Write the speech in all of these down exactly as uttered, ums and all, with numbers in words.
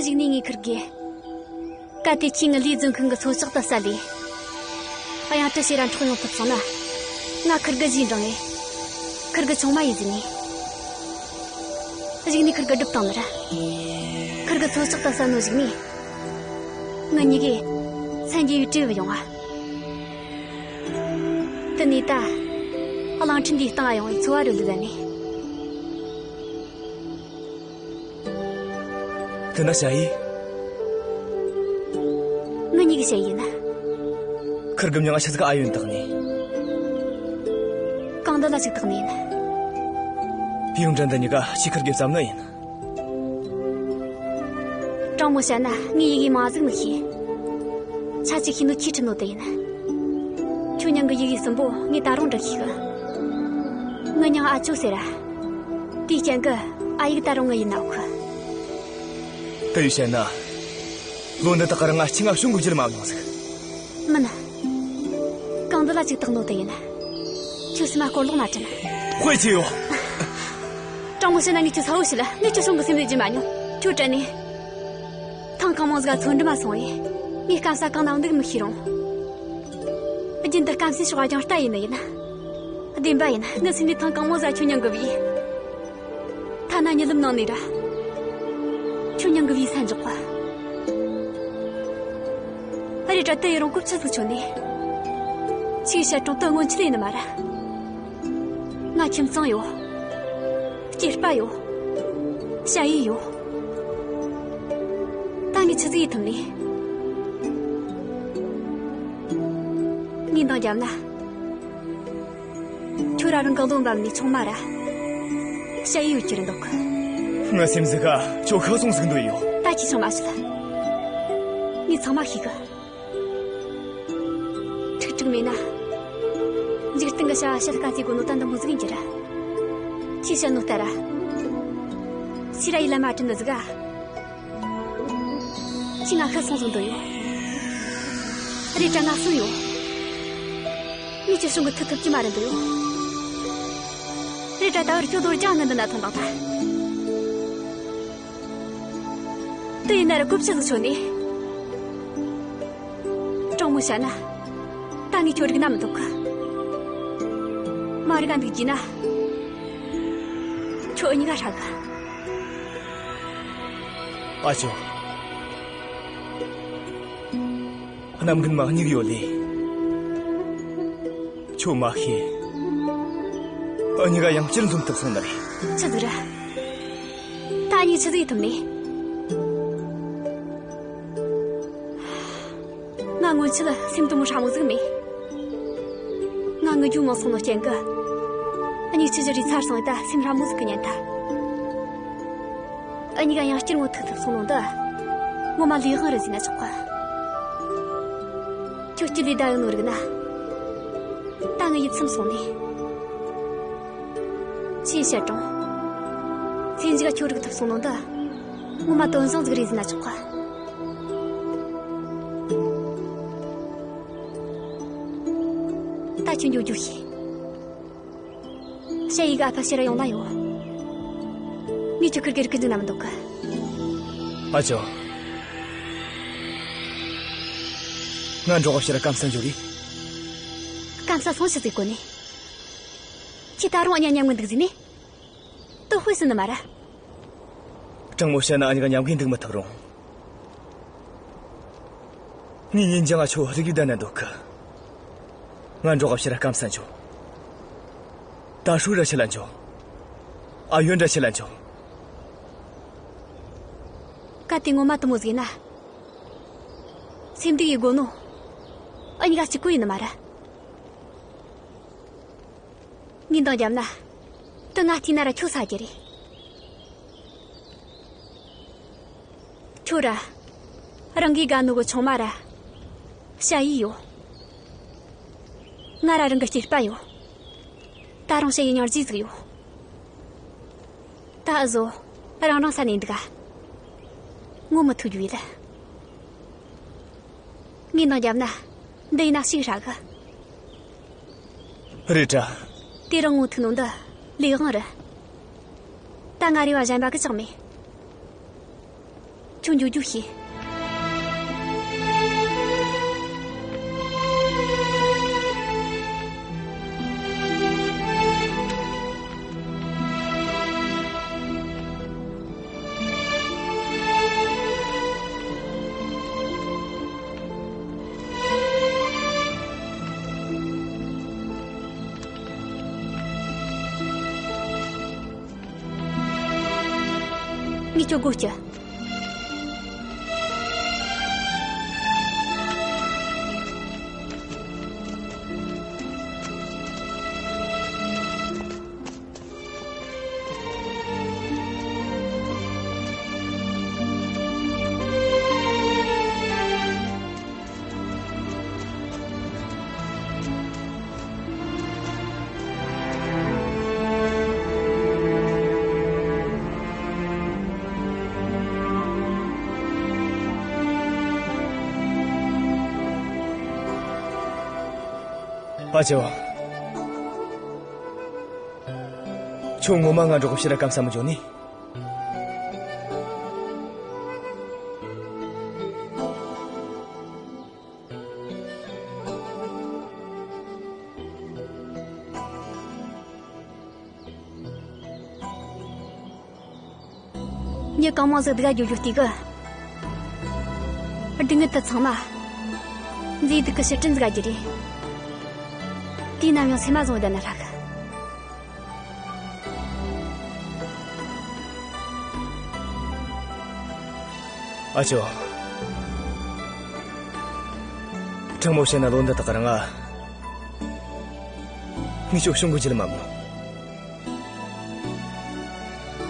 གཞུག་ནས་ངས་ཁིར་གེ། གལ་ཏེ་ཁྱོས་ངའི་ལས་རྫུན་མཁན་གི་ཚོད་ལྕག་དེ་བསད་ལས། གཡང་ཁྲི་ཞེ་ར་འཕྲོག་ཡོང་ཐུབ་སོང་ན། ང་ཁིར་གེ་གཞས་འབྲང་ངས། ཁིར་གེ་ཆུང་མ་ཡིན་ཟིག་ནས། གཞུག་ནས་ཁིར་གེ་སྒྲུབ་བཏང་ནི་ར། ཁིར་གེ་ཚོད་ལྕག་དེ་བསད་ནོ་གཞུག་ནས། ངེད་གཉིས་ཀས་མཚན་རྒྱལ་བའི་གྲས་བུད་ཡོང་ང་། དེ་ནས་ད། གླིང་ཕྲན་འདིའི་སྟེང་ང་ཡོང་བའི་འཚོ་བ་རོལ་ལེ་བསྡད་ནས། དེ་ན་ཞ་ཡི། ངེད་གཉིས་ཀྱི་ཞ་ཡི་ཡིན། ཁིར་གེ་མྱིང་ང་ཆི་ཟིག་ཨ་ཡོན་བཏགས་ནས། གང་འདི་ལ་ཅིག་བཏགས་ནས་ཡིན། ཕུ་ཡུང་དྲན་འདི་གཉིས་ཀ་ཁྱོས་ཁིར་གེ་བསམ་ནི་ཡིན། དྲང་མོ་བཤད་ན་ངས་ཡི་གེ་མང་ཟིག་མི་ཤེས། ཆ་ཅིག་ཤེས་ནོ་ཁྱོས་ཁྲིད་ནོ་དེ་ཡིན། ཁྱོད་མྱིང་གི་ཡི་གེ་གསུམ་པོ་ངས་ད་རུང་འབྲི་ཤེས་གི། ངའི་མྱིང་ཨ་ཅོ་ཟེར་ར། དེའི་རྐྱེན་གི་ཨ་ཡིག་ད་རུང་ངའི་ཡིན་ནོ་གི། དེ་ཡིས་བཤད་ན། ལོ་འདི་དག་གི་རིང་ང་ཁྱོས་ང་བྱུང་གི་བརྗེད་མ་མྱོང་ཟིག། མིན། གང་འདི་ལ་ཅིག་བཏགས་ནོ་དེ་ཡིན། ཁྱོད་སེམས་མ་སྐོར་ལོག་ན་དྲན། དཔེ་ཆི་ཡོད། དྲང་མོ་བཤད་ན་ངས་ཁྱོད་གསལ་བོ་བཤད། ངས་ཁྱོད་བྱུང་གི་སེམས་ལས་བརྗེད་མ་མྱོང་། ཁྱོད་དྲན་ནས། ཐེངས་གང་མང་ཟིག་ག་ཚོ་འགྲུལ་མ་སོང་བས། ངས་སྐམ་ས་གང་ན་འདུག་མི་ཤེས་རུང་། རྒྱུན་དུ་སྐམ་སའི་ཕྱོགས་རྒྱང་ལྟ་ཡེ་ནི་ཡིན། བདེན་པ་ཡིན། ངའི་སེམས་ནས་ཐེངས་གང་མང་ཟིག་ག་ཁྱོད་མྱིང་གི་བོས། ཐ་ན་གཉིད་ལམ་ནང་ནས་ར། ཁྱོད་མྱིང་གི་བོས་ས་འཇོག་གི། ཨ་རེ་དྲ་དེ་ཡི་རུང་གོ་ཆི་ཟིག་ཆོད་ནས། ཁྱོས་བཤད་རུང་དེ་སྔོན་ཆད་ཡིན་ནི་མ་ར། ང་ཁྱིམ་ཚང་ཡོད། སྐྱེས་པ་ཡོད། ཞ་ཡི་ཡོད། ད་ངས་ཆི་ཟིག་ཡེད་ཐུབ་ནས། ངས་འདང་བརྒྱབ་ན། ཁྱོད་ར་རང་གི་བློ་འབབ་ནས་ཆུང་མ་ར། ཞ་ཡི་ཡོད་རྒྱུ་རེད་འདོད་གི། ངའི་སེམས་ཟིག་ག་ཁྱོད་ཤི་སོང་ཟིག་འདོད་ཡོད། ད་ཁྱོས་ཆུང་མ་བྱེད། ངས་ཚང་མ་ཤེས་གི། ཁྲིག་ཁྲིག་མེད་ན། འཇིག་རྟེན་གི་བྱ་བ་བྱེད་དཀའ་ཟེར་གོ་ནོ་ད་འདི་མོ་ཟིག་ཡིན་རྒྱུ་ར། ཁྱོས་བཤད་ནོ་ལྟར་ར། སུས་ར་ཡིད་ལ་མ་དྲན་ནི་ཟིག་ག། ཁྱོས་ང་ཤི་སོང་ཟིག་འདོད་ཡོད། རེད་དྲ་ང་གསོན་ཡོད། ངས་ཁྱོད་བྱུང་གི་ཐུབ་ཐུབ་ཀྱི་མ་རེད་འདོད་ཡོད། རེད་དྲ་ད་བར་ཁྱོད་རྡོ་རྗེ་ངན་འདི་ན་ཐོན་དང་ད། དེ་ཡིན་ན་ར་གོ་ཆི་ཟིག་ཆོད་ནས། དྲང་མོ་བཤད་ན། ད་ངས་ཁྱོད་རིག་ན་མི་འདོད་གི། མ་རིག་ག་འདུག་རྒྱུ་ན། ཁྱོད་འུ་གཉིས་ཀ་ཧྲ་གི། ཨ་ཅོ། གནམ་རྒན་མ་མྱིག་ཡོད་ལེ། ཁྱོད་མ་ཤེས། འུ་གཉིས་ཀ་ཡང་བསྐྱར་འཛོམས་ཐུབ་སོང་ནི་རེད། ཆི་ཟིག་རེད། ད་འུ་གཉིས་ཆི་ཟིག་ཡེད་ཐུབ་ནས། ང་སྔོན་ཆད་སེམས་དུམ་ཧྲ་མོ་ཟིག་མེད། ང་ངུ་རྒྱུ་མང་སོང་ནོ་རྐྱེན་གི། འུ་གཉིས་ཆི་ཟིག་རེད་ཚར་སོང་ད་སེམས་ཧྲ་མོ་ཟིག་གི་ཉན་ཐལ། འུ་གཉིས་ཀ་ཡང་བསྐྱར་ངོ་ཐུག་ཐུབ་སོང་ནོ་འདི། ངོ་མ་ལས་དབང་རེད་ཟེར་ན་ཆོག་གི། ཁྱོད་སྐྱིད་ལས་བསྡད་ཡོད་ནོ་རིག་ན། ད་ངའི་ཡིད་ཚིམ་སོང་ནས། ཅི་བཤད་རུང་། ཚེ་མཇུག་ག་ཁྱོད་རིག་ཐུབ་སོང་ནོ་འདི། ངོ་མ་དོན་བཟང་ཟིག་རེད་ཟེར་ན་ཆོག་གི། ད་ཁྱོད་འགྱོ་རྒྱུ་ཤེས། ཞ་ཡི་གི་ཨ་ཕ་ཕྱིར་ར་ཡོང་ན་ཡོང་། ངས་ཁྱོད་ཁིར་གེར་ཀི་འཇུག་ན་མི་འདོད་གི། ཨ་ཅོ། ང་འབྲོག་པ་ཕྱིར་ར་སྐམ་ས་འགྱོ་རེས། སྐམ་ས་སོང་ཆི་ཟིག་གོ་ནས། ཁྱོས་ད་རུང་འུ་གཉིས་མཉམ་གི་འདུག་ཟེར་ནས། དེ་དཔེ་སྲིད་ནི་མ་ར། དྲང་མོ་བཤད་ན་འུ་གཉིས་ཀ་མཉམ་གི་འདུག་མི་ཐུབ་རུང་། ངས་ཉིན་རྒྱང་ང་ཁྱོད་རིག་ཡུལ་བསྡད་ན་འདོད་གི། ང་འབྲོག་པ་ཕྱིར་ར་སྐམ་ས་འགྱོ། ད་ཧྲུའུ་ར་ཕྱི་ལ་འགྱོ། ཨ་ཡོན་ར་ཕྱི་ལ་འགྱོ། གལ་ཏེ་ངོ་མ་དེ་མོ་ཟིག་ཡིན་ན། སེམས་སྡུག་ཡེད་དགོས་ནོ། འུ་གཉིས་ཀ་གཅིག་པོ་ཡིན་ནི་མ་ར། ངས་འདང་བརྒྱབ་ན། དེ་ང་བལྟས་ན་ར་ཁྱོད་ཟ་རྒྱུ་རེད། ཁྱོད་ར། རང་གིས་དགའ་ནོ་གི་ཆུང་མ་ར། ཞ་ཡི་ཡོད། ང་ར་རང་གི་སྐྱེས་པ་ཡོད། ད་རུང་ཞ་ཡི་སྙིང་རྗེ་ཟིག་ཡོད། ད་འུ་ཟོ་རང་རང་ས་ནས་འདུག་ག། ངོ་མི་ཐུག་རྒྱུ་ཡིན་ལ། ངས་འདང་བརྒྱབ་ན། འདི་ཡིན་ན་ཞིག་ཧྲ་གི། རེད་དྲ། དེ་རིང་ངོ་ཐུག་ནོ་འདི་ལས་དབང་རེད། ད་ང་རེ་བ་གཞན་པ་གི་ཅང་མེད། ཁྱོད་འགྱོ་རྒྱུ་བྱོས། ངས་ཁྱོད་སྒོ་བཅད། ཨ་ཅོ། ཁྱོད་ངོ་མ་ང་འགྲོགས་ཕྱིར་སྐམ་ས་མི་འཇོག་ནི། མྱི་གང་མང་ཟིག་སྡུག་ག་འགྱོ་རྒྱུ་དེ་གི། སྡུག་བསྔལ་དེ་ཚང་མ་མཛེས་སྡུག་གི་ཕྱིར་དྲན་ཟིག་ག་རྒྱུ་རེད། དེ་ནམ་ཡང་སེམས་མ་བཟུང་བསྡད་ན་ཧྲ་གི། ཨ་ཅོ། དྲང་མོ་བཤད་ན་ལོ་འདི་དག་རིང་ང་། ངས་ཁྱོད་བྱུང་གི་བརྒྱུད་མ་མོ།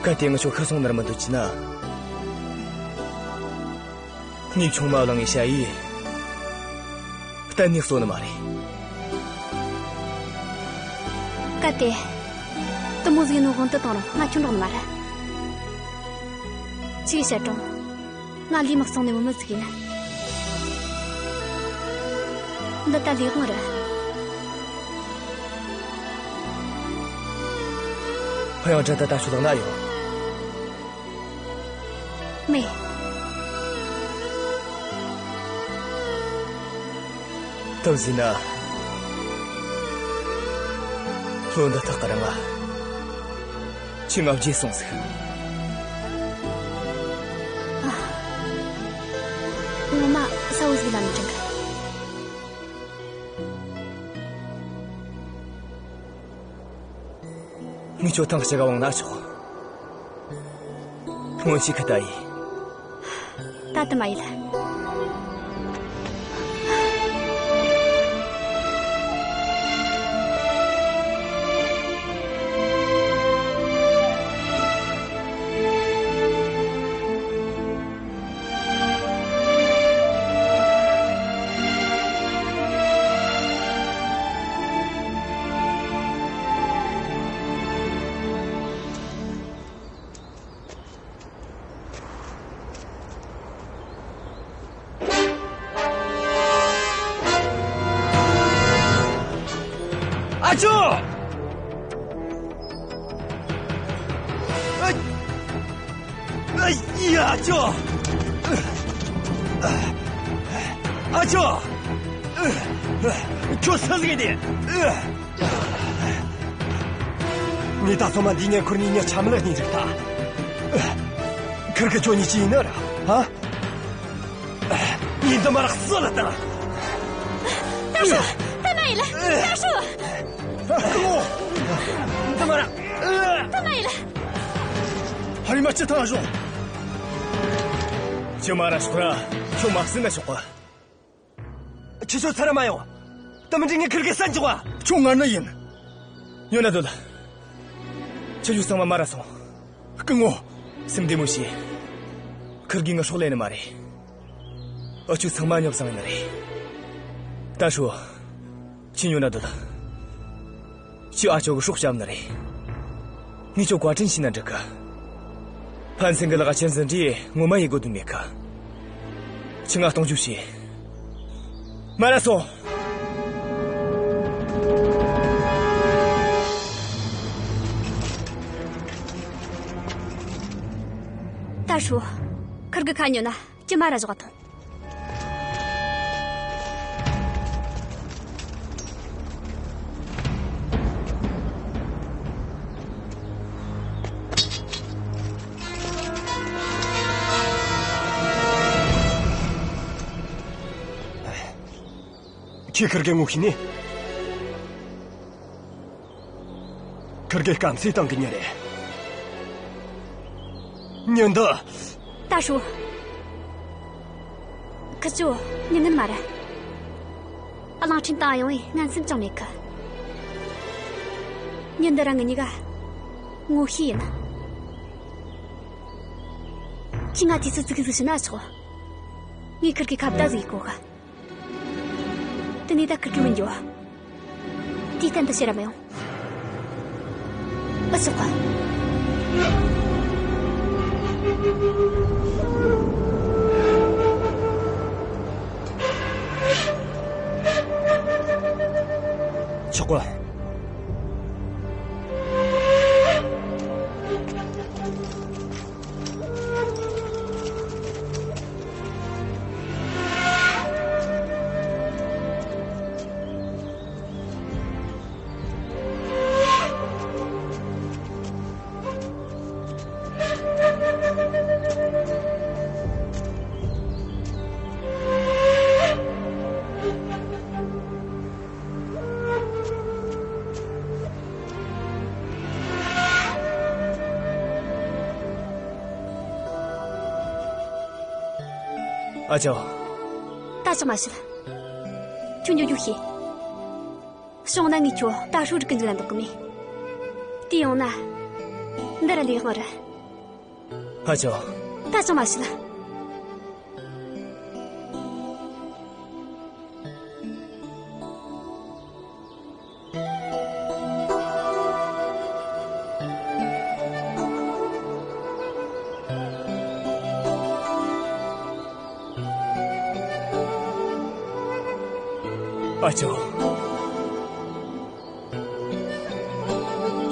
གལ་ཏེ་ངས་ཁྱོད་ཤི་སོང་ནར་མི་འདོད་ཀྱི་ན། ངས་ཆུང་མ་བླངས་ངས་བྱ་ཡིས། གཏན་ནས་གསོ་ནི་མ་རེད། གལ་ཏེ། དེ་མོ་ཟིག་ནོ་དབང་དུ་བཏང་རུང་ང་ཁྱོད་འགྲོགས་ནི་མ་རེད། ཆི་གི་བཤད་རུང་། ང་ལས་མི་གཙང་ནི་མི་མི་ཟིག་ཡིན། འདི་ད་ལས་དབང་རེད། ཕ་ཡང་དྲ་ད་ད་ཤུ་ལག་ན་ཡོད། མེད། དེ་བཟས་ན། ལོ་འདི་དག་གི་རིང་ང་། ཁྱོས་ང་བརྗེད་སོང་ཟིག། ཨ། ངོ་མ་གསལ་བོ་ཟིག་ལ་མི་དྲན་གི། ངས་ཁྱོད་ཐེངས་གཅིག་ག་བླངས་ན་ཆོག། སྔོན་ཆད་ཁི་ད་ཡིན། ད་དུ་མ་ཡིན། ཨ་ཅོ། ཨ། ཨ་ཡ། ཨ་ཅོ། ཨ་ཅོ། ཁྱོད་སུ་ཟིག་ཡིན་ཏེ། ངས་ད་སོ་མ་འདི་ཉེ་འཁོར་ནས་ཉེ་ཆམ་ལ་སྙིང་རྗེ་ད། ཁིར་གི་ཁྱོད་གཉིས་ཅི་ཡིན་ནི་ར། ཧ། ངས་འདི་མ་ར་སུ་ལ་ད། ད་ཤོ། ད་མ་ཡིན་ལ། ད་ཤོ། འདི་མ་ར། ད་མ་ཡིན་ལ། ཧ་རི་མ་ཅི་ཐང་ཞོག། ཁྱོད་མ་ར་ཤོག་ར། ཁྱོད་མ་བསད་ན་ཆོག་ག། ཁྱེད་ཆོ་ཚར་མ་ཡོང་། དེ་མིན་དྲི་ངས་ཁིར་གེ་བསད་འཇོག་ག། ཁྱོད་ངར་ནི་ཡིན། ཉོ་ན་སྡོད། ཁྱེད་ཆོ་ཚང་མ་མ་ར་སོང་། སྐུ་ངོ། སེམས་བདེ་མོ་བྱོས། ཁིར་གིས་ངའི་སྲོག་ལེན་ནི་མ་རེད། འུ་ཆོ་ཚང་མ་མྱི་བཟང་ཡིན་ནི་རེད། ད་ཤོ། ཁྱོས་ཉོ་ན་སྡོད། ཁྱོས་ཨ་ཅོ་གི་སྲོག་སྐྱབས་ནི་རེད། ངས་ཁྱོད་བཀའ་དྲིན་ཞུས་ན་འགྲིག་གི། ཕན་ཚུན་གི་ལག་ཆ་འཛིན་རྒྱུ་ངོ་མ་ཡེ་དགོས་དོན་མེད་གི། ཁྱོས་ང་གཏོང་རྒྱུ་བྱོས། མ་ར་སོང་། ད་ཤོ། ཁིར་གི་ཁ་ཉོ་ན་ཅི་མ་ར་བཞག་ཐོང་། ཁྱེད་ཁིར་གེ་ངོ་ཤེས་ནི། ཁིར་གེ་སྐམ་སའི་སྟེང་གི་མྱི་རེད། མྱི་འདི། ད་ཧྲུ། ཁི་ཆོ་མྱི་ངན་མ་རེད། གླིང་ཕྲན་དང་ཡོང་བའི་ངན་སེམས་ཅང་མེད་གི། མྱི་འདི་ར་ངེད་གཉིས་ཀ་ངོ་ཤེས་ཡིན། ཁྱེད་ང་དུས་ཚོད་ཙིག་ཟིག་བྱིན་ན་ཆོག། ངས་ཁིར་གི་ཁ་བརྡ་ཟིག་གོ་གི། དེ་ནས་ད་ཁིར་གི་མི་འགྱོ། དེའི་སྟེང་དུ་ཕྱིར་ར་མི་ཡོང་། ཨ་ཆོག་ག། ཆོག་ག། ཨ་ཅོ། ད་ཅང་མ་བྱེད། ཁྱོད་འགྱོ་རྒྱུ་བྱོས། བྱུང་ན་ངས་ཁྱོད་ད་ཧྲུ་རིག་གི་འཇུག་ལ་འདོགས་གི་མེད། དེ་ཡོང་ན། འདི་ར་ལས་དབང་རེད། ཨ་ཅོ། ད་ཅང་མ་བྱེད། ཨ་ཅོ།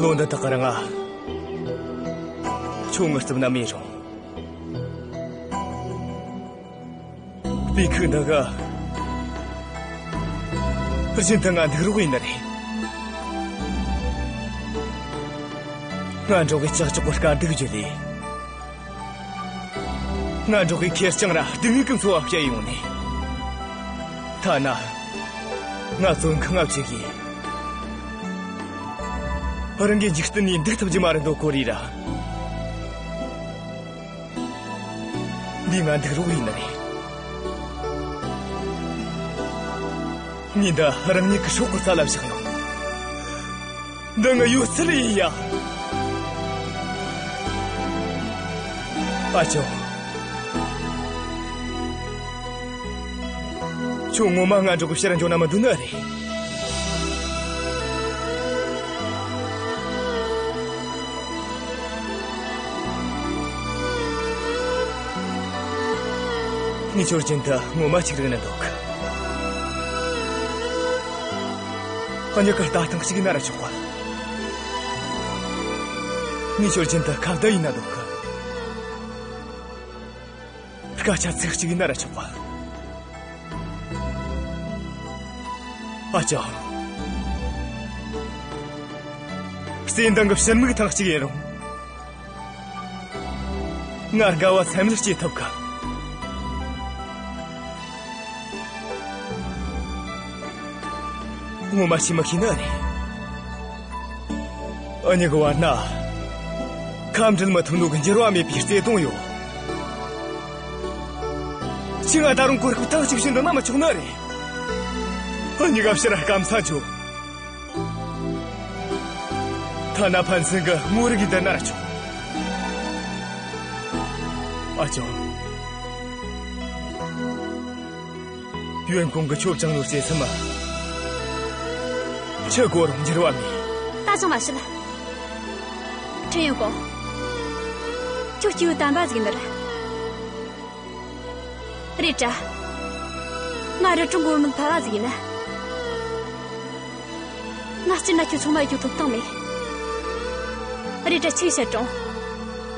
ལོ་འདི་དག་གི་རིང་ང་ཁྱོད་ངའི་རྩིབ་ན་མེད་རུང་། དེའི་ཁུག་འདི་གི་རྒྱུན་དུ་ང་འདུག་རོགས་ཡེད་ནི་རེད། ང་འདྲ་བོའི་ལྕགས་ཀྱོག་གི་དཀའ་སྡུག་བརྒྱུད་དེ། ང་འདྲ་བོའི་ཁེར་རྐྱང་ར་སྡུག་བསྔལ་གྱི་འཚོ་བ་བསྐྱལ་ཡོང་ནས། ཐ་ན་ང་བཙོན་ཁང་ང་བཅུག་གིས། རང་གི་འཇིག་རྟེན་ནས་འདུག་ཐུབ་རྒྱུ་མ་རེད་འདོད་གོ་རེ་ར། འདི་ང་འདུག་རོགས་ཡེད་ནི་རེད། ངས་འདི་རང་ཉིད་ཀྱི་སྲོག་གི་རྩ་ལ་བཞག་ཡོང་། འདི་ངའི་ཡོད་ཚད་ཡིན་ཡ། ཨ་ཅོ། ཁྱོད་ངོ་མ་ང་འདྲ་བོའི་ཕྱིར་འགྱོ་ན་མི་འདོད་ནི་རེད། ངས་ཁྱོད་རྒྱུན་དུ་ངོ་མ་གཅིག་རིག་ན་འདོད་གི། ཨ་ནི་ཁ་ལྟ་སྟངས་གཅིག་ཡིན་ན་ར་ཆོག་ག། ངས་ཁྱོད་རྒྱུན་དུ་ཁ་བརྡ་ཡེད་ན་འདོད་གི། སྐད་ཆ་ཚིག་གཅིག་ཡིན་ན་ར་ཆོག་ག། ཨ་ཅོ། བརྩེ་འདང་གི་ཕྱིར་མིག་ཐེངས་གཅིག་ཡིན་རུང་། ང་དགའ་བ་སེམས་ལ་སྐྱེ་ཐུབ་ག། ངོ་མ་ཤེས་མི་ཤེས་ནི་རེད། འུ་གཉིས་ཀྱི་བར་ན། ཁ་འབྲལ་མི་ཐུབ་ནོ་གི་འགྱུར་བ་མེད་པའི་བརྩེ་དུང་ཡོད། ཁྱོས་ང་ད་རུང་གོ་སྐབས་ཐེངས་གཅིག་བྱིན་འདོད་ན་མི་ཆོག་ནི་རེད། འུ་གཉིས་ཀ་ཕྱིར་སྐམ་ས་འགྱོ། ཐ་ན་ཕན་ཚུན་གྱི་ངོ་རིག་གི་བསྡད་ན་ར་ཆོག། ཨ་ཅོ། ཡོན་ཀོང་གིས་ཁྱོད་བཅངས་ནོ་བརྩེ་སེམས་མ། ཆི་དགོས་རུང་འགྱུར་བ་མེད། ད་ཅང་མ་བཤད། ཁྲེན་ཡོན་ཀོང་། ཁྱོད་སྐྱེས་བུ་དམ་པ་ཟིག་ཡིན་ནི་རེད། རེད་དྲ། ང་རི་ཀྲུང་གོར་མིན་ཕ་བ་ཟིག་ཡིན། ང་སྤྱིར་ན་ཁྱོད་ཚང་མ་ཡོད་རྒྱུ་ཐོབ་ཐང་མེད། རེད་དྲ་ཆི་བཤད་རུང་།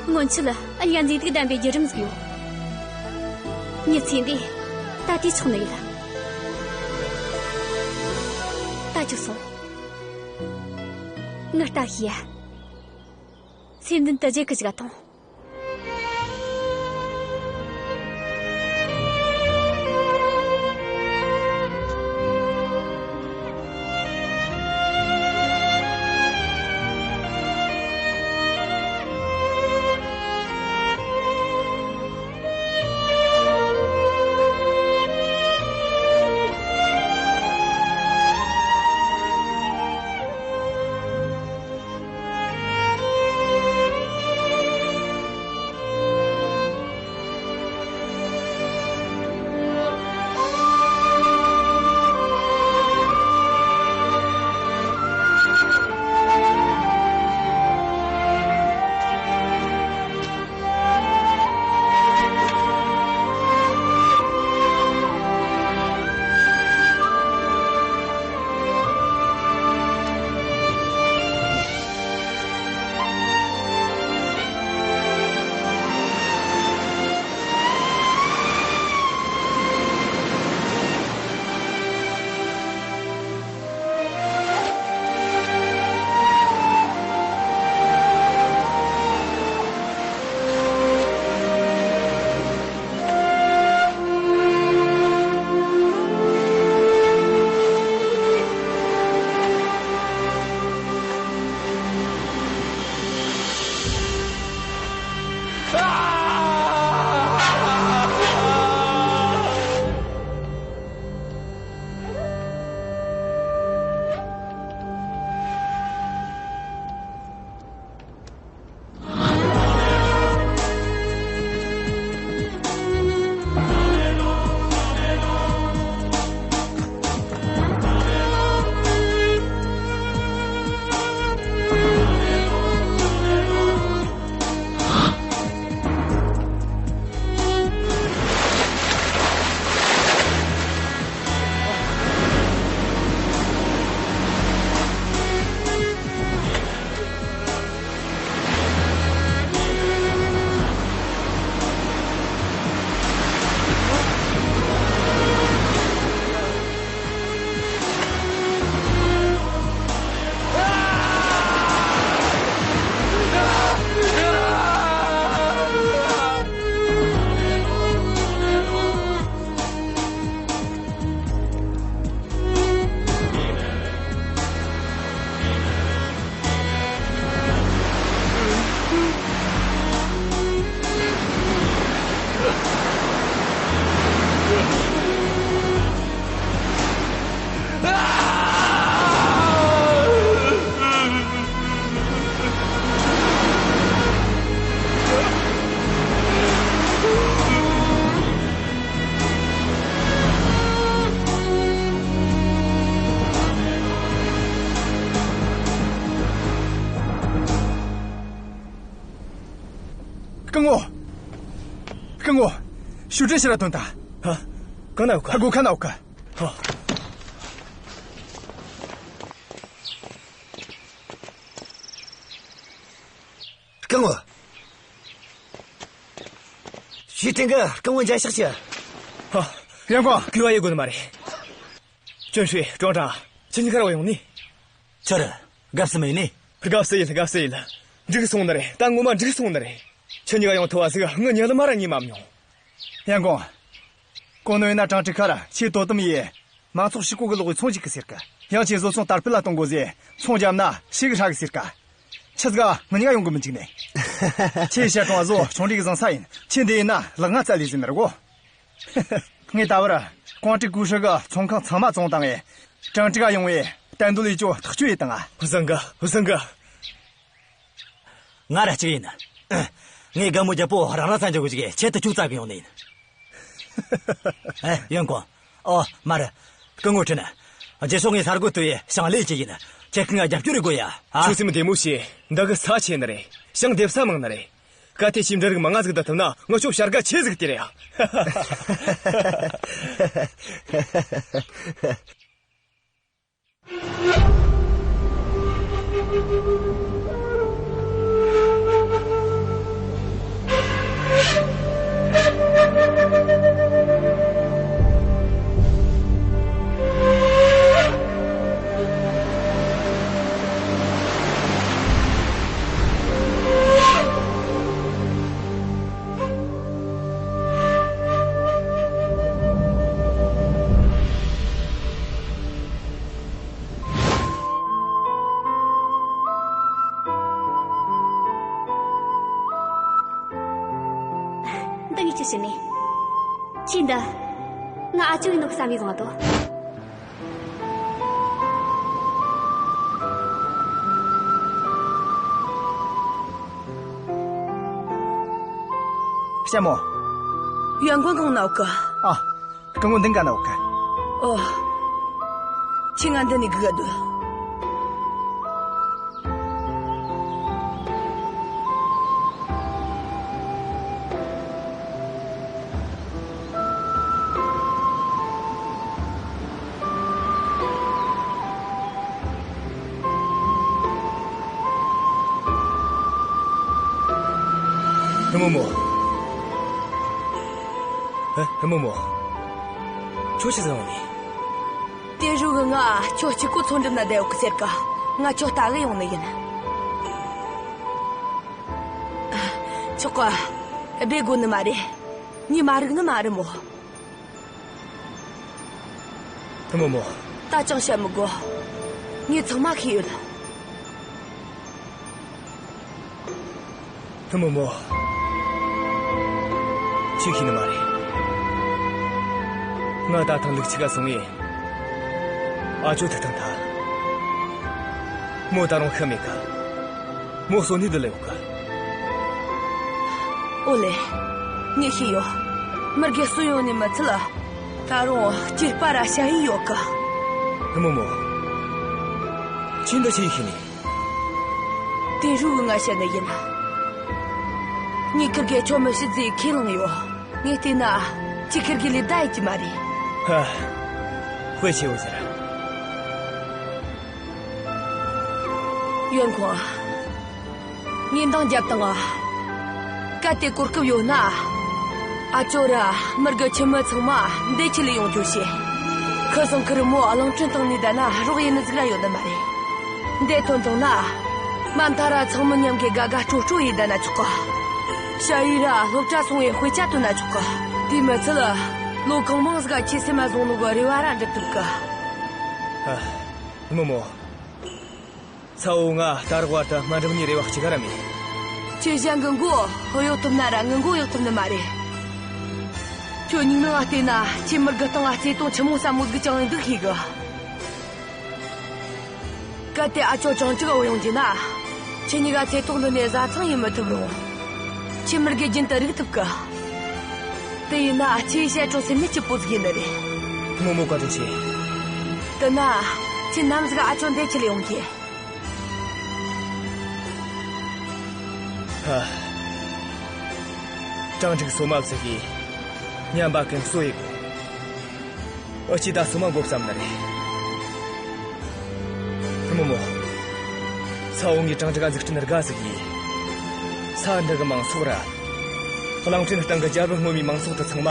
སྔོན་ཆད་འུ་གཉིས་ཀ་མཛེས་སྡུག་ལྡན་པའི་བརྒྱུད་རིམ་ཟིག་ཡོད། མྱི་ཚེ་འདི་ད་དུས་ཆོག་ནི་ཡིན་ལ། ད་ཅིག་སོང་། ངི་ལྟ་ཤེས་ཡ། སེམས་མདུན་དུ་རྗེས་ཀྱི་ཞིག་ག་ཐོང་། སྐུ་ངོ། སྐུ་ངོ། ཞུ་སྒྲིག་ཕྱིར་ར་ཐོན་ཐལ། ཧ། གང་ན་ཡོད་ག། ཧ་གོ་ཁ་ན་ཡོད་ག། ཧ། སྐུ་ངོ། ཞུས་ཀྲིན་གི་སྐུ་ངོ་མཇལ་ཕྱག་བྱོས། ཧ། ཡང་གོང་། གུས་པ་ཡེ་དགོས་ནི་མ་རེད། ཅོན་ཧྲི། ཀྲོང་ཀྲང་། ཁྱེད་གཉིས་ཀ་ར་བ་ཡོང་ནི། ཁྱོད་ར་དགའ་བསུ་མི་ཡེ་ནི། དགའ་བསུ་ཡེད། དགའ་བསུ་ཡེད། འགྲིག་སོང་ནི་རེད། ད་ངོ་མ་འགྲིག་སོང་ནི་རེད། ཁྱེད་གཉིས་ཀ་ཡོང་ཐུབ་པ་ཟིག་ངའི་མྱི་ལ་མ་ར་ངས་མ་མྱོང་། ཡང་གོང་། གོ་ནོ་ཡིན་ན་ཀྲང་ཀྲིག་ཁ་ར་ཁྱེད་དོ་དམ་ཡེ། མང་ཚོགས་ཕྱུག་པོ་གི་ལོག་གི་ཚོང་བྱེད་གི་ཟེར་གི། ཡང་ཁྱེད་བཟོ་ཚོང་དར་སྤེལ་ལ་གཏོང་དགོས་ཟེར། ཚོང་བརྒྱབ་ན་ཞེ་གི་ཧྲ་གི་ཟེར་གི། ཆི་ཟིག་ག་ང་གཉིས་ཀ་ཡོང་གི་མི་འཇུག་ནས། ཁྱེད་ཤར་གྲོང་བཟོ་ཆུང་འདྲིས་གི་བཟང་ས་ཡིན། ཁྱེད་འདི་ཡིན་ན་ལག་ང་རྩ་ལས་ཟིན་ནི་རེད་གོ། ངས་ད་བར་ཀོང་ཀྲིག་ཀུ་ཧྲི་གི་ཚོང་ཁང་ཚང་མ་བཙོངས་བཏང་ངས། ཀྲང་ཀྲིག་ག་ཡོང་བའི་གཏན་སྡོད་ལས་ཅོ་ཐག་གཅོད་ཡེད་བཏང་ང་། བཟང་གི། བཟང་གི། ང་ར་གཅིག་ཡིན། ངས་རྒན་མོ་རྒྱལ་པོ་རང་རང་ས་འཇོག་གི་ཆེད་དུ་ཁྱོད་བཙལ་གི་ཡོང་ནི་ཡིན། ཨེ། ཡོན་གོང་། ཨོ། མ་རེད། སྐུ་ངོ་ཁྲིན། རྗེས་ཕྱོགས་ངས་ས་རྒོད་ཏུ་ཡི་ཞང་ལས་ཀྱི་ཡིན། ཁྱེད་ཀྱི་ང་རྒྱབ་སྐྱོར་རེ་དགོས་ཡ། ཨ། ཁྱོད་སེམས་བདེ་མོ་བྱོས། འདི་གི་ས་ཆེ་ནི་རེད། ཞང་འདེབས་ས་མང་ནི་རེད། གལ་ཏེ་ཁྱོས་འབྲུ་རིགས་མང་ང་ཟིག་བསྡུ་ཐུབ་ན་ངི་ཆོ་བྱ་དགའ་ཆེ་ཟིག་སྟེར་ཡ། ཕྱིན་ནས། ཁྱོས་འདི། ང་ཨ་ཅོ་ཡིན་ནོ་བསམ་ཡས་བཟུང་ང་དོ། ཞྭ་མོ། ཡོན་ཀོང་གང་ན་ཡོད་གི། ཨ། སྐུ་ངོ་འདི་ག་ན་ཡོད་གི། ཨོ། ཁྱོས་ང་འདི་ནས་སྒུག་ག་སྡོད། ཧི་མོ་མོ། ཧེ། ཧི་མོ་མོ། ཁྱོད་ཆི་ཟིག་ཡོང་ནི། ཏེ་རུ་གིས་ང་ཁྱོད་གཅིག་པོ་ཚོང་འགྲུབ་ན་བསྡད་ཡོད་གི་ཟེར་གི། ང་ཁྱོད་ལྟ་གི་ཡོང་ནི་ཡིན། ཆོག་གི། སྦེ་དགོ་ནི་མ་རེད། ངས་མ་རིག་ནི་མ་རེད་མོ། ཧི་མོ་མོ། ད་ཅང་བཤད་མི་དགོ། ངས་ཚང་མ་ཤེས་ཡོད། ཧི་མོ་མོ། ཁྱོས་ཤེས་ནི་མ་རེད། ང་ད་ཐེངས་ལུག་ཁྱུ་ག་སོང་ངས། ཨ་ཅོ་ཐུག་ཐང་ཐལ། མོ་ད་རུང་ཤི་མེད་གི། མོ་གསོན་ནས་སྡོད་ལེ་ཡོད་གི། ཨོ་ལེ། ངས་ཤེས་ཡོད། མུར་གེ་གསོན་ཡོང་ནི་མི་ཚད། ད་རུང་སྐྱེས་པ་ར་ཞ་ཡིས་ཡོད་གི། ཧི་མོ་མོ། ཁྱོས་འདི་ཆི་ཡས་ཤེས་ནི། ཏེ་རུ་གིས་ང་བཤད་ནི་ཡིན། ངས་ཁིར་གེ་ཁྱོད་མི་བྱེད་ཟེར་ཁས་བླངས་ཡོད། ངས་བལྟས་ན་ཁྱོས་ཁིར་གེ་ལས་བསྡད་ཡོད་ཀྱི་མ་རེད། ཧ། དཔེ་ཆེ་བོ་ཟེར། ཡོན་ཁོང་། ངས་འདང་བརྒྱབ་བཏང་ང་། གལ་ཏེ་གོ་སྐབས་ཡོད་ན། ཨ་ཅོ་ར་མུར་གེ་ཁྱིམ་མི་ཚང་མ་འདི་ཁྲིད་ལས་ཡོང་རྒྱུ་བྱོས། ཁུ་སང་ཁུ་རི་མོ་གླིང་ཕྲན་སྟེང་ནས་བསྡད་ན་རོགས་ཡེད་ནི་ཟིག་ར་ཡོད་ནི་མ་རེད། འདི་ཐོན་བཏང་ན། མ་མཐའ་ར་ཚང་མི་མཉམ་གི་དགའ་དགའ་སྤྲོ་སྤྲོ་ཡས་བསྡད་ན་ཆོག་གི། ཞ་ཡིས་ར་སློབ་གྲྭ་སོང་བའི་དཔེ་ཆ་བཏོན་ན་ཆོག་གི། དེ་མི་ཚད། ལོ་གང་མང་ཟིག་ག་ཁྱོས་སེམས་མ་བཟུང་ནོ་གི་རེ་བ་ར་འགྲུབ་ཐུབ་གི། ཨ། མོ་མོ། ཚ་བོ་ང་ད་རག་བར་དུ་དམའ་འབྲིང་གཉིས་རེ་བ་གཅིག་ར་མེད། ཁྱོས་གཞན་གི་མགོ་གཡོག་ཐུབ་ན་ར་ངི་མགོ་གཡོག་ཐུབ་ནི་མ་རེད། ཁྱོད་སྙིང་ནང་ང་བལྟས་ན་ཁྱོས་མུར་གེ་སྟེང་ང་བརྩེ་དུང་ཆི་མོ་ཟབ་མོ་ཟིག་བཅངས་ཡོད་འདུག་ཤེས་གི། གལ་ཏེ་ཨ་ཅོ་ཅང་ཅིག་བུད་ཡོང་རྒྱུ་ན། ཁྱེད་གཉིས་ཀ་བརྩེ་དུང་འདི་ནས་བཟའ་ཚང་ཡེད་མི་ཐུབ་རུང་། ཁྱོས་མུར་གེ་རྒྱུན་དུ་རིག་ཐུབ་གི། དེ་ཡིན་ན་ཁྱོས་བཤད་ཆོག་སེམས་ནས་སྐྱིད་པོ་ཟིག་ཡིན་ནི་རེད། མོ་མོ་བཀའ་དྲིན་ཆེ། དེ་ན། ཁྱོས་ནམ་ཟིག་ཨ་ཅོ་འདི་ཁྲིད་ལས་ཡོང་རྒྱུ། ཧ། ཀྲང་ཀྲིག་སོ་མ་བརྩི་གི། ཉམས་པ་ཀུན་གསོ་ཡེ་གོ། འུ་ཅག་ད་སོ་མ་འགོ་བརྩམས་ནི་རེད། མོ་མོ། ཚ་བོ་ངས་ཀྲང་ཀྲིག་ག་འཛུགས་སྐྲུན་དགའ་ཟིག་ཡིན། ས་འདི་གི་མང་ཚོགས་ར། གླིང་ཕྲན་སྟེང་གི་རྒྱལ་པོ་ངོ་མའི་མང་ཚོགས་དེ་ཚང་མ།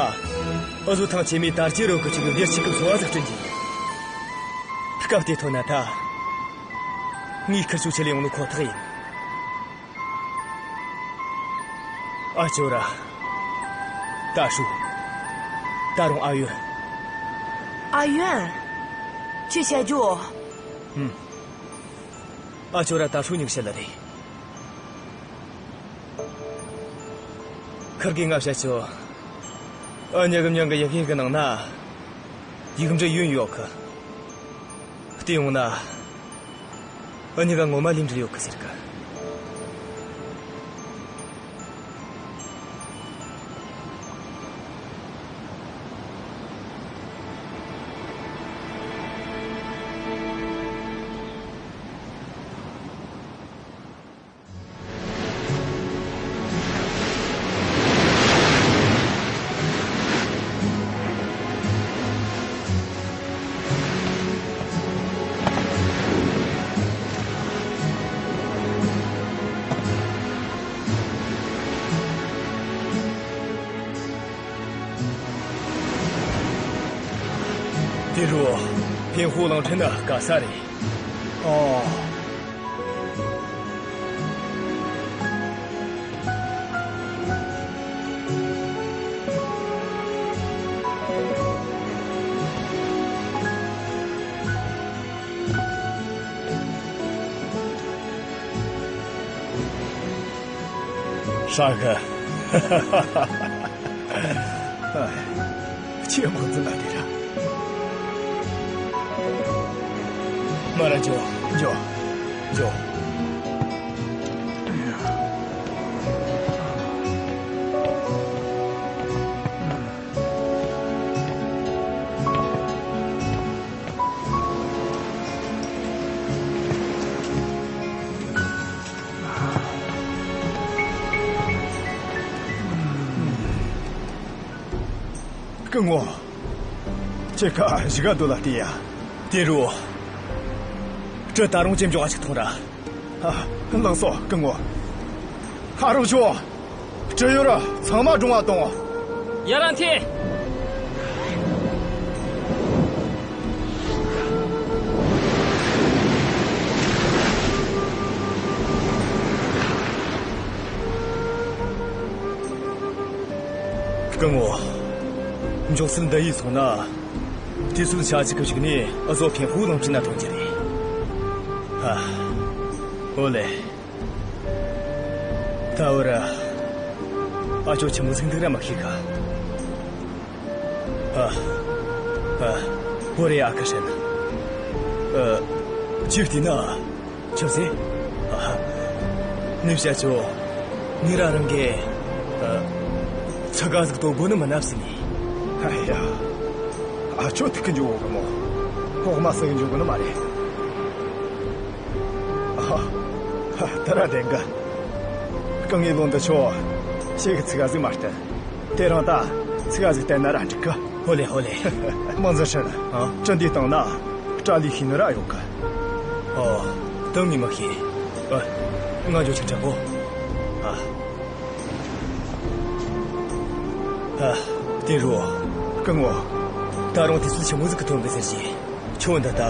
འུ་ཟོ་ཐང་ཆེན་མོའི་དར་ལྕོག་རོལ་གི་ཆུ་གི་བདེ་སྐྱིད་གི་འཚོ་བ་ཟིག་བསྐྲུན་རྒྱུ་ཡིན། སྐབས་དེ་ཐོན་ན་ད། ངས་ཁིར་ཆོ་ཁྲིད་ལས་ཡོང་ནོ་ཁོ་ཐག་ཡིན། ཨ་ཅོ་ར། ད་ཧྲུ། ད་རུང་ཨ་ཡོན། ཨ་ཡོན། ཁྱོས་བཤད་རྒྱུ། ཧུམ། ཨ་ཅོ་ར་ད་ཧྲུ་གཉིས་ཀ་བཤད་ལེ་རེད། ཁིར་གེས་ང་བཤད་ཆོག་འུ་གཉིས་ཀྱི་མྱིང་གི་ཡི་གེ་གི་ནང་ན། ཡིག་འབྲུ་ཡོན་ཡོད་གི། བལྟས་ཡོང་ན། འུ་གཉིས་ཀ་ངོ་མ་ལས་འབྲེལ་ཡོད་གི་ཟེར་གི། དེ་རུ་ཕིན་ཧུ་གླིང་ཕྲན་ནི་དགའ་ས་རེད། ཨོ། ཧྲ་གི། ཁྱེད་དམག་འཛིན་ལ་དེ་ར། མ་ར་འཇོ། འཇོ། འཇོ། སྐུ་ངོ། ཁྱེད་ཀ་གཞུག་ག་སྡོད་ལ་བལྟས་ཡ། དེ་རུ། གྲི་ད་རུང་ཅི་འབྱུང་བ་ཞིག་ཐོངས་ར། ཨ། ལགས་སོ། སྐུ་ངོ། ཨ་རོགས་ཚོ། གྲི་ཡོད་ར་ཚང་མ་སྒྲོང་བ་གཏོང་། ཡར་ར་འཐེན། སྐུ་ངོ། མགྱོགས་སེ་འདི་ཡིས་སོང་ན། དུས་ཚོད་ཆ་གཅིག་གི་གཞུག་ནས་བཟོ་ཕན་ཧུ་ལང་ཕྱི་ན་ཐོན་གྱི་རེད། ཨ། ཨོ་ལེ། ད་བར། ཨ་ཅོ་ཆི་མོ་ཟིག་འདུག་ར་མ་ཤེས་ག། ཨ། ཨ། ཧོ་རེ་ཨ་ཁ་ཧྲན། ཨ། ཅིག་བལྟས་ན། ཆི་ཟེ། ཨ། ནི་བྱ་ཆོ། ནི་ར་རང་གི། ཨ། ཆ་ག་ཟིག་དོ་གོ་ནི་མ་ནབ་སི་ནི། ཨ་ཡ། ཨ་ཅོ་ཐུག་གི་འཇུག་གི་མོ། ཧོག་མ་སི་གི་འཇུག་གི་ནི་མ་རེད། ཨ། ད་ར་དེང་གི། སྐུ་ངོས་ལོ་འདི་ཆོ། ཤེས་གི་ཚིག་ག་ཟིག་མ་བསྟན། དེ་རིང་ད་ཚིག་ག་ཟིག་བསྟན་ན་ར་འགྲིག་གི། ཧོ་ལེ་ཧོ་ལེ། དམག་འཛིན་ཧྲན། ཨ། གྲི་འདི་བཏང་ན་སྐྲ་ལུས་ཤེས་ནི་ར་ཡོད་གི། ཨོ། དེ་ངས་མི་ཤེས། ཨ། ང་འགྱོ་ཆོག་དྲ་གོ། ཨ། ཨ། དེ་རུ། སྐུ་ངོ། ད་རུང་དུས་ཚོད་ཆི་མོ་ཟིག་གི་ཐོན་གི་ཟེར་གྱི། ཁྱོད་འདི་ད་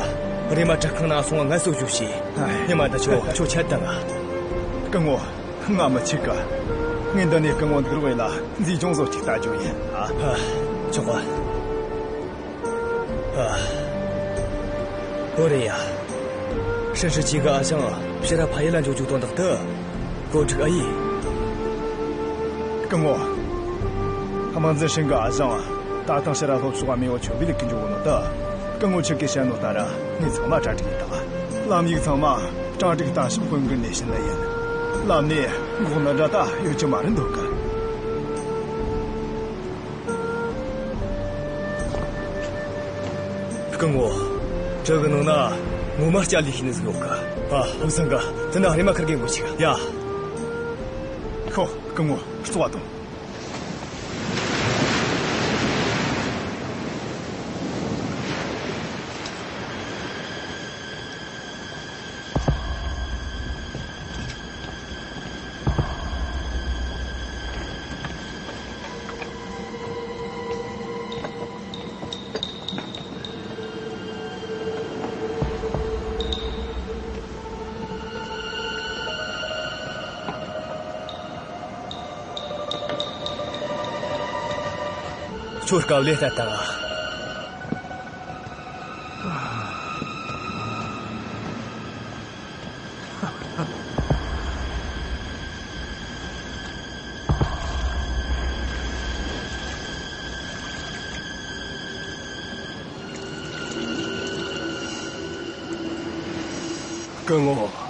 རེམ་མ་བྲག་ཁང་ནང་སོང་ང་ངལ་གསོ་རྒྱུ་བྱོས། ཨ། ཉི་མ་ད་ཁྱོད་ཁྱོད་ཆད་ད་ང་། སྐུ་ངོ། ང་མི་ཆིག་ག། ངས་འདི་ནས་སྐུ་ངོ་འདུག་རོགས་ཡེད་ལ་མཛེས་ལྗོངས་བཟོ་ཅིག་ལྟ་རྒྱུ་ཡིན། ཨ། ཨ། ཆོག་ག། ཨ། ཨོ་རེད་ཡ། ཧྲན་ཧྲི་ཅི་གི་ཨ་ཞང་ཕྱིར་ར་ཕ་ཡུལ་ལ་འགྱོ་རྒྱུ་དོན་དག་ཏུ། གོ་སྒྲིག་ཨ་ཡེ། སྐུ་ངོ། དམག་འཛིན་ཧྲིན་གི་ཨ་ཞང་ད་ཐེངས་ཕྱིར་ར་ལྷོ་ཕྱོགས་མེས་པོ་ཆོ་བེད་ལ་གི་འགྱོ་གོ་ནོ་ད། སྐུ་ངོ་ཁྱེད་ཀྱིས་བཤད་ནོ་ལྟར་ངས་ཚང་མ་གྲ་སྒྲིག་ཡེད་དང་། ལམ་ཡིག་ཚང་མ་གྲ་སྒྲིག་ལྟ་ཞིབ་དཔོན་གི་ནས་བྱིན་ནི་ཡིན། ལམ་ནས་འགོག་ནི་འདྲ་ད་ཡོད་རྒྱུ་མ་རེད་འདོད་གི། སྐུ་ངོ། གྲི་གི་ནང་ན་ངོ་མ་སྐྲ་ལུས་ཤེས་ནི་ཟིག་ཡོད་གི། ཨ། ཧུ་སང་ག། དེ་ན་རེམ་མ་ཁུར་གེ་འགོ་ཆིག་ཡ། ཤོག་སྐུ་ངོ། རྩོལ་བ་གཏོང་། ཁྱོད་སྐབས་ལས་ལྟ་ད། སྐུ་ངོ།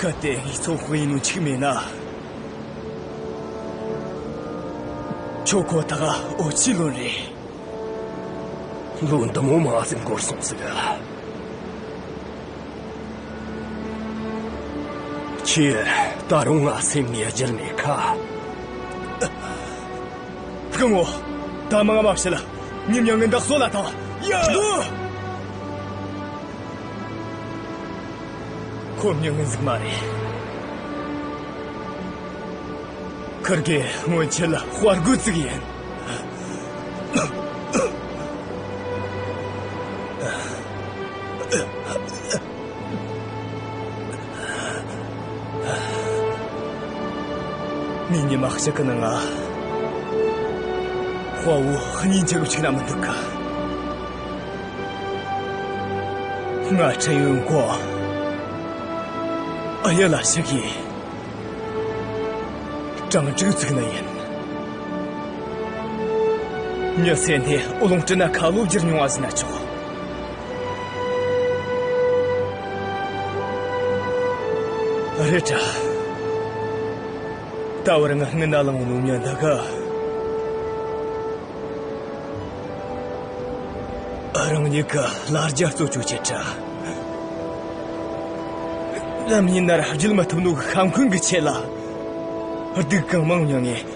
གལ་ཏེ་ངས་ཚོད་དཔག་ཡིན་ནོ་འཆུག་མེད་ན། ཁྱོད་ཁོ་ཐག་ཨོ་ཆི་ལོན་རེད། ལོ་འདི་མོ་མང་ཟིག་འགོར་སོང་ཟིག། ཁྱེད་ད་རུང་ང་སེམས་ནས་བརྗེད་མེད་ཁ། སྐུ་ངོ། ད་མང་མ་བཤད་ལ། ཉིན་མྱ་ངན་བདག་གསོད་ལ་བཏང་། ཡ། ཁོ་མྱི་ངན་ཟིག་མ་རེད། ཁིར་གེ་སྔོན་ཆད་ལ་དཔའ་རྒོད་ཟིག་ཡིན། ངས་ཉི་མ་གཅིག་གི་ནང་ང་དཔའ་བོ་གཉིས་འཇགས་གི་བཅུག་ན་མི་འདུག་ག། ང་ཁྲེན་ཡོན་ཀོང་ཨ་ཡེ་ལ་ཞིག་གིས་གྲ་སྒྲིག་བཙུགས་ནི་ཡིན། མྱི་ཚེ་འདི་རླུང་འཕྲིན་ན་ཁ་ལོ་བསྒྱུར་མྱོང་བ་ཟིན་ན་ཆོག། རེད་དྲ། ད་བར་ང་སྔུན་ན་ལངས་ནོ་མྱི་འདི་ག། རང་ཉིད་ཀྱི་ལ་རྒྱ་གཙོ་བཅོས་བྱེད་དྲ། ནམ་ཡིན་ན་ར་བརྒྱུད་མི་ཐུབ་ནོ་གི་ཤ་འཁོན་གི་ཆེད་ལ། སྡུག་གང་མང་མྱངས་ངེ་།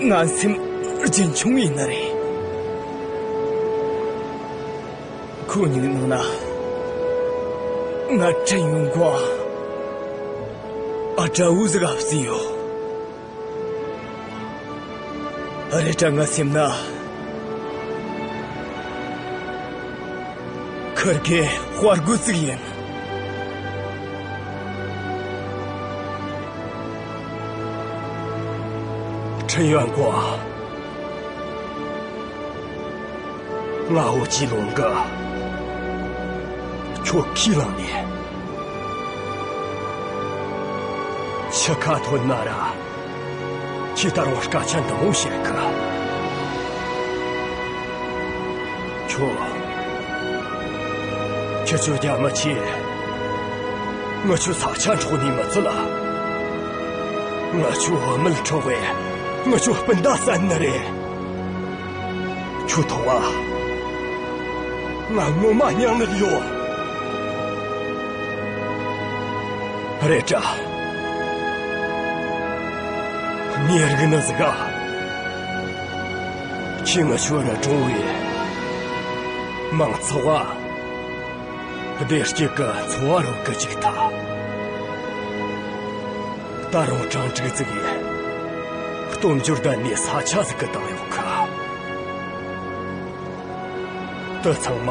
ངན་སེམས་རྒྱུན་འཁྱོངས་ཡིན་ནི་རེད། ཁོ་གཉིས་ནང་ན་ང་ཁྲེན་ཡོན་ཀོང་ཨ་དགྲ་བོ་ཟིག་ག་བརྩིས་ཡོད། རེད་དྲ་ངའི་སེམས་ན་ཁིར་གེ་དཔའ་རྒོད་ཟིག་ཡིན། ཁྲེན་ཡོན་ཀོང་། ང་ཨོ་ཅི་ལོང་གིས་ཁྱོད་ཁས་བླངས་ནས་ཕྱི་ཁ་ཐོན་ན་ར། ཁྱེད་ད་རུང་སྐད་ཆ་འདི་མོ་བཤད་གི། ཁྱོད། ཁྱེད་ཆོ་རྒྱ་མི་ཆེ། ངི་ཆོ་ས་ཆ་འཕྲོག་ནི་མི་ཚད་ལ། ངི་ཆོ་བུད་མེད་འཕྲོག་བས་ངི་ཆོ་སྤུན་ཟླ་བསད་ནི་རེད། ཁྱོད་ཐོག་བ། ང་ངོ་མ་སྙིང་ནད་ཡོད། རེད་དྲ། མི་རིགས་ནི་ཟིག་ག། ཁྱེད་ངི་ཆོ་ར་གྲོང་བའི་མང་ཚོགས་བ། བདེ་སྐྱིད་ཀྱི་འཚོ་བ་རོལ་གི་བཅུག་ཐལ། ད་རུང་གྲ་སྒྲིག་ཟིག་ཡེ། སྟོབས་འབྱོར་ལྡན་ནི་ས་ཆ་ཟིག་གི་བཏང་ཡོད་ཁ། དེ་ཚང་མ་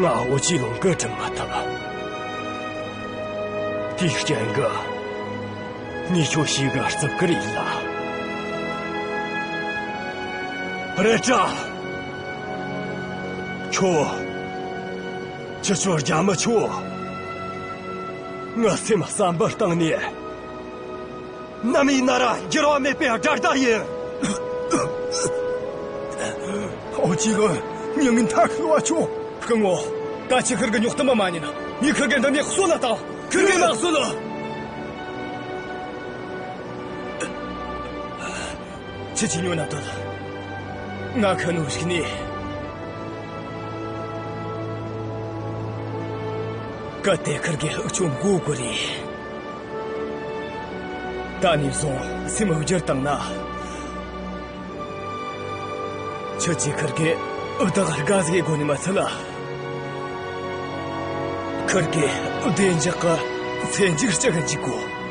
ང་ཨོ་ཅི་ལོང་གིས་སྒྲུབ་མ་ཐུབ། དེའི་རྐྱེན་གིས་ངས་ཁྱོད་ཤི་གི་རྩི་གི་རེད་ལ། རེད་དྲ། ཁྱོད། ཁྱེད་ཆོ་རྒྱ་མི་ཆོ། ངའི་སེམས་བསམ་པར་བཏང་ནས། ནམ་ཡིན་ན་ར་འགྱུར་བ་མེད་པའི་དགྲ་ཟླ་ཡིན། ཨོ་ཅི་ལོན། མྱི་ངན་ཐ་ཤལ་བ་ཆོ། སྐུ་ངོ། ད་ཁྱེད་ཁིར་གི་རྙོག་གཏམ་མ་ཉན། ངས་ཁིར་གེ་འདི་ནས་གསོད་ལ་བཏང་། ཁིར་གེ་མ་གསོད་ལ། ཁྱེད་ཀྱིས་ཉོན་ན་དོན། ང་ཁ་ནུབ་ཞིག་ནས། གལ་ཏེ་ཁིར་གེ་ཁྱོད་མགོ་དགོས་རེད། ད་ནས་བཟུང་སེམས་བསྒྱུར་བཏང་ན། ཁྱེད་ཀྱིས་ཁིར་གེ་བདག་དགའ་ཟིག་དགོས་ནི་མ་ཚད་ལ། ཁིར་གེ་བདེ་འཇགས་ཀྱི་ཚེ་མཇུག་སྐྱེལ་གི་འཇུག་དགོས།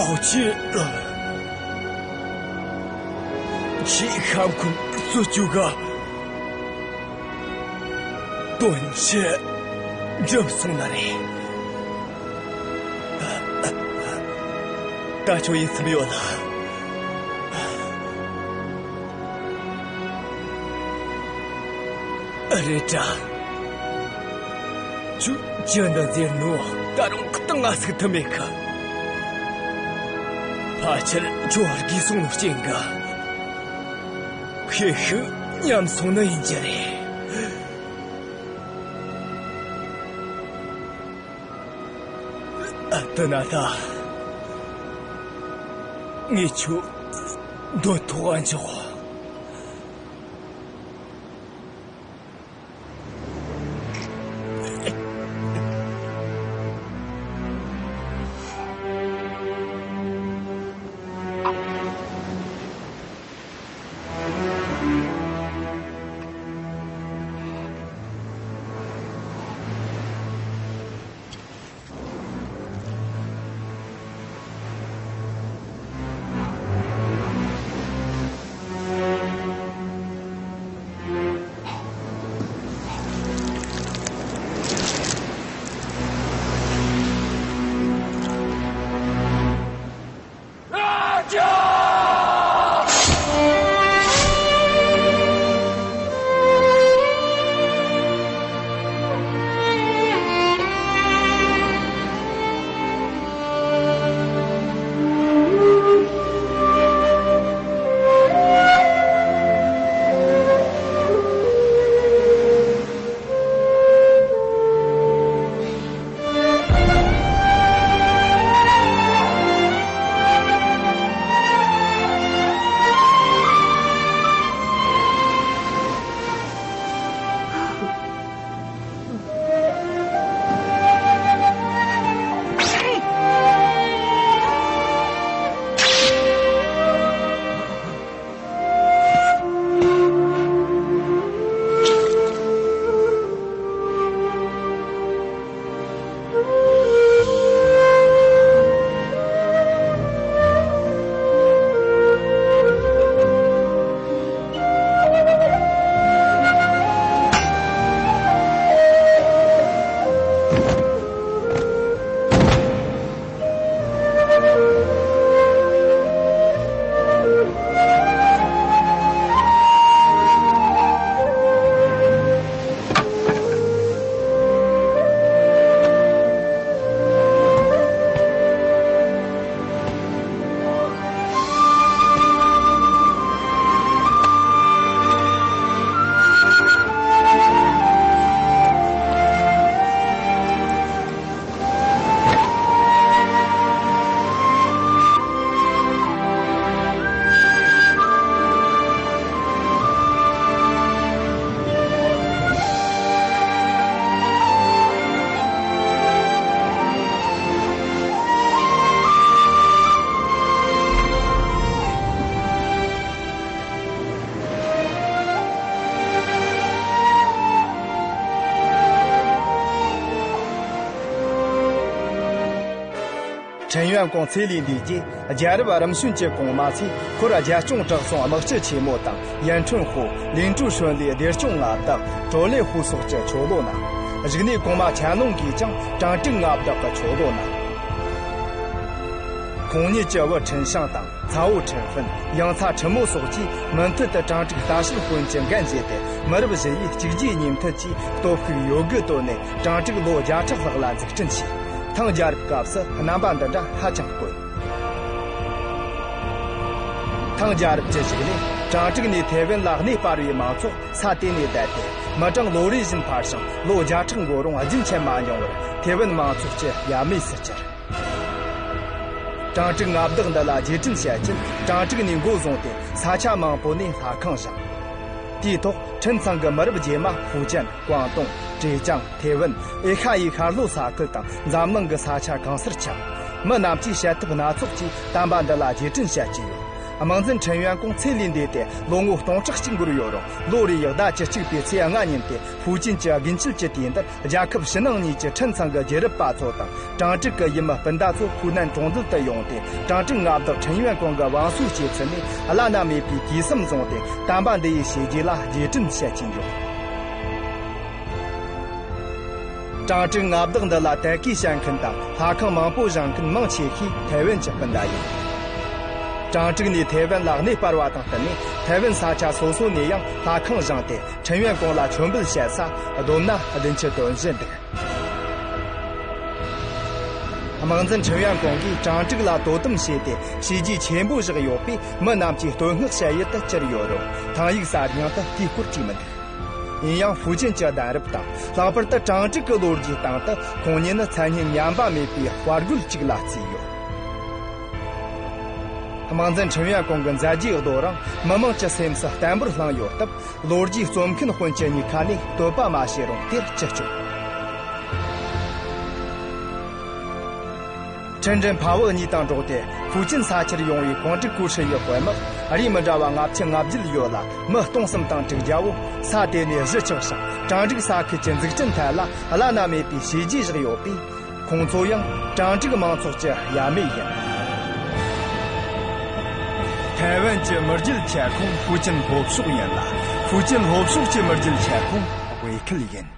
ཨའོ་ཅི། ཁྱེད་ཤ་འཁོན་རྩོད་རྒྱུ་ག་དོན་ཆེ་འགྲུབ་སོང་ན་རེད། ད་ཁྱོད་ཡིད་ཚིམ་ཡོད་ལ། རེད་དྲ། ཁྱོས་ཅི་འདྲ་ཟེར་ནོ་ད་རུང་གཏིང་ང་ཟུག་ཐུབ་མེད་གི། ཕལ་ཆེར་ཁྱོད་རྒས་སོང་ནོ་རྐྱེན་གིས་ཤེད་ཤུགས་ཉམས་སོང་ནི་ཡིན་རྒྱུ་རེད། ཨ། དེ་ན་ད་ངས་ཁྱོད་འདོད་ཐོག་ག་འཇོག། ཁྲིན་ཡོན་ཀོང་ཚེ་ལས་འདས་རྗེས། རྒྱལ་རབས་རིམ་བྱོན་གྱི་གོང་མ་ཚོས་ཁོར་རྒྱལ་སྐྱོང་དྲག་སྲུང་དམག་སྤྱི་ཆེན་མོ་དང་། ཡན་ཁྲུན་ཧོ། ལིན་ཀྲུའུ་ཧྲོན་ལས་བདེ་སྐྱོང་མངའ་བདག་ཀྲོ་ལེ་ཧུ་སོགས་ཀྱི་ཆོ་ལོ་གནང་། གཞུག་ནས་གོང་མ་ཆན་ལུང་གིས་ཀྱང་ཀྲང་ཀྲིག་མངའ་བདག་གི་ཆོ་ལོ་གནང་། ཁོང་ཉིད་ཀྱི་བུ་ཁྲིན་ཤང་དང་། ཚ་བོ་ཁྲིན་ཧྥིན། ཡང་ཚ་ཁྲི་མོ་སོགས་ཀྱིས་མུ་མཐུད་དུ་ཀྲང་ཀྲིག་ལྟ་བཤལ་དཔོན་གྱི་འགན་བཞེས་ཏེ། མི་རབས་བཞི་ཡིས་གཅིག་རྗེས་གཉིས་མཐུད་ཀྱིས་སྟོབས་ཤུགས་ཡོད་དགུ་བཏོན་ནས། ཀྲང་ཀྲིག་ལོ་བརྒྱ་ཕྲག་ལྷག་ལ་འཛུགས་སྐྲུན་བྱས། ཐང་རྒྱལ་རབས་སྐབས་སུ་རྣམ་པ་འདི་འདྲ་ཧ་ཅང་དཀོན། ཐང་རྒྱལ་རབས་ཀྱི་གཞུག་ལས། ཀྲང་ཀྲིག་ནས་ཐེ་ཝན་ལ་གནས་སྤར་བའི་མང་ཚོགས་ས་དེ་ནས་བསྡད་དེ། མི་གྲངས་ལོ་རེ་བཞིན་འཕར་ཞིང་། ལོ་བརྒྱ་ཕྲག་འགོར་རུང་རྒྱུན་ཆད་མ་མྱོང་བར། ཐེ་ཝན་མང་ཚོགས་ཀྱི་ཡབ་མེས་སུ་གྱུར། ཀྲང་ཀྲིག་མངའ་བདག་འདི་ལ་རྗེས་དྲན་བྱ་ཆེད། ཀྲང་ཀྲིག་ནས་འགོ་བཟུང་སྟེ། ས་ཆ་མང་པོ་ནས་ལྷ་ཁང་བཞེངས། དེའི་ཐོག་ཁྲིན་ཚང་གི་མི་རབས་རྗེས་མ་ཧུའུ་ཅན། ཀོང་ཏུང་། ཀྲེ་ཅང་། ཐེ་ཝན། ཨེ་ཤ་ཡའི་ཤར་ལྷོ་ས་ཁུལ་དང་། འཛམ་གླིང་གི་ས་ཆ་གང་སར་ཁྱབ། མི་རྣམས་ཀྱིས་བྱེད་ཐབས་སྣ་ཚོགས་ཀྱིས་དམ་པ་འདི་ལ་རྗེས་དྲན་བྱེད་ཀྱི་ཡོད། དམག་འཛིན་ཁྲིན་ཡོན་ཀོང་ཚེ་ལས་འདས་ཏེ་ལོ་ངོ་སྟོང་ཕྲག་གཅིག་འགོར་ཡོད་རུང་། ལོ་རེའི་ཟླ་བཅུ་གཅིག་པའི་ཚེས་ལྔ་ཉིན་ཏེ། ཧྥུའུ་ཅན་གྱི་དགུན་ཆད་ཀྱི་དུས་འདིར། རྒྱལ་ཁབ་ཕྱི་ནང་གཉིས་ཀྱི་ཁྲིན་ཚང་གི་རྒྱལ་རབས་པ་ཚོ་དང་། ཀྲང་ཀྲིག་གི་ཡུལ་མི་སྤུན་ཟླ་ཚོ་ཧུའུ་ནན་གྲོང་རྡལ་དུ་ཡོང་སྟེ། ཀྲང་ཀྲིག་མངའ་བདག་ཁྲིན་ཡོན་ཀོང་གི་བང་སོའི་སྐྱེད་ཚལ་ནས་བླ་ན་མེད་པའི་གོས་གསུམ་བཟུང་སྟེ། དམ་པ་འདི་ཡི་བྱས་རྗེས་ལ་རྗེས་དྲན་བྱེད་ཀྱིན་ཡོད། ཀྲང་ཀྲིག་མངའ་བདག་འདི་ལ་དད་གུས་བྱེད་མཁན་དང་། ལྷ་ཁང་མང་པོ་བཞེངས་མཁན་མང་ཆེ་ཤོས་ཐའེ་ཝན་གྱི་སྤུན་ཟླ་ཡིན། ཀྲང་ཀྲིག་ནས་ཐེ་ཝན་ལ་གནས་སྤར་བ་དང་བསྟུན་ནས། ཐེ་ཝན་ས་ཆ་སོ་སོ་ནས་ཡང་ལྷ་ཁང་བཞེངས་ཏེ། ཁྲིན་ཡོན་ཀོང་ལ་མཆོད་འབུལ་བྱེད་ས་བསྡོམས་ན་བདུན་ཅུ་དོན་བཞི་འདུག་དམག་འཛིན་ཁྲིན་ཡོན་ཀོང་གིས་ཀྲང་ཀྲིག་ལ་དོ་དམ་བྱས་ཏེ། བྱས་རྗེས་ཆེན་པོ་བཞག་ཡོད་པས། མི་རྣམས་ཀྱིས་བསྟོད་བསྔགས་བྱེད་ཡུལ་དུ་གྱུར་ཡོད་རུང་། ཐང་ཡིག་གསར་རྙིང་དུ་དེའི་སྐོར་བྲིས་མི་འདུག་ཡིན་ཡང་། ཧྥུའུ་ཅན་གྱི་གདན་རབས་དང་། ལྷག་པར་དུ་ཀྲང་ཀྲིག་གི་ལོ་རྒྱུས་སྟེང་དུ། ཁོང་ཉིད་ནི་མཚན་སྙན་ཉམས་པ་མེད་པའི་དཔའ་རྒོད་ཅིག་ལ་བརྩིས་ཡོད། དམག་འཛིན་ཁྲིན་ཡོན་ཀོང་གི་མཛད་རྗེས་རྡོ་རིང་མི་མང་གྱི་སེམས་སུ་བརྟན་པོར་བསླངས་ཡོད་སྟབས། ལོ་རྒྱུས་རྩོམ་མཁན་དཔོན་གྱི་ཉེན་ཁ་ནས་བསྟོད་པ་མ་བྱས་རུང་དེར་ཅི་སྐྱོ། ཁྲིན་ཀྲིན་འཕགས་བོད་གཉིས་དང་འགྲོགས་ཏེ། ཧྥུའུ་ཅན་ས་ཆར་ཡོང་བའི་ཀོང་ཀྲིག་ཀུའུ་ཧྲི་ཡི་དཔོན་དམག་རིགས་མི་འདྲ་བ་ལྔ་བཅུ་ང་བརྒྱད་ཡོད་ལ། མི་སྟོང་གསུམ་དང་དྲུག་བརྒྱ་བོ་ས་དེ་ནས་གཞིས་ཆགས་ཤིང་། ཀྲང་ཀྲིག་ས་ཁུལ་གྱི་འཛུགས་སྐྲུན་ཐད་ལ་བླ་ན་མེད་པའི་བྱས་རྗེས་བཞག་ཡོད་པས། ཁོང་ཚོ་ཡང་ཀྲང་ཀྲིག་མང་ཚོགས་ཀྱི་ཡབ་མེས་ཡིན། ཐའེ་ཝན་གྱི་མི་རྒྱུད་ཁྱབ་ཁོངས་ཧྥུའུ་ཅན་ལྷོ་ཕྱོགས་ཡིན་ལ། ཧྥུའུ་ཅན་ལྷོ་ཕྱོགས་ཀྱི་མི་རྒྱུད་ཁྱབ་ཁོངས་དབུས་ཁུལ་ཡིན།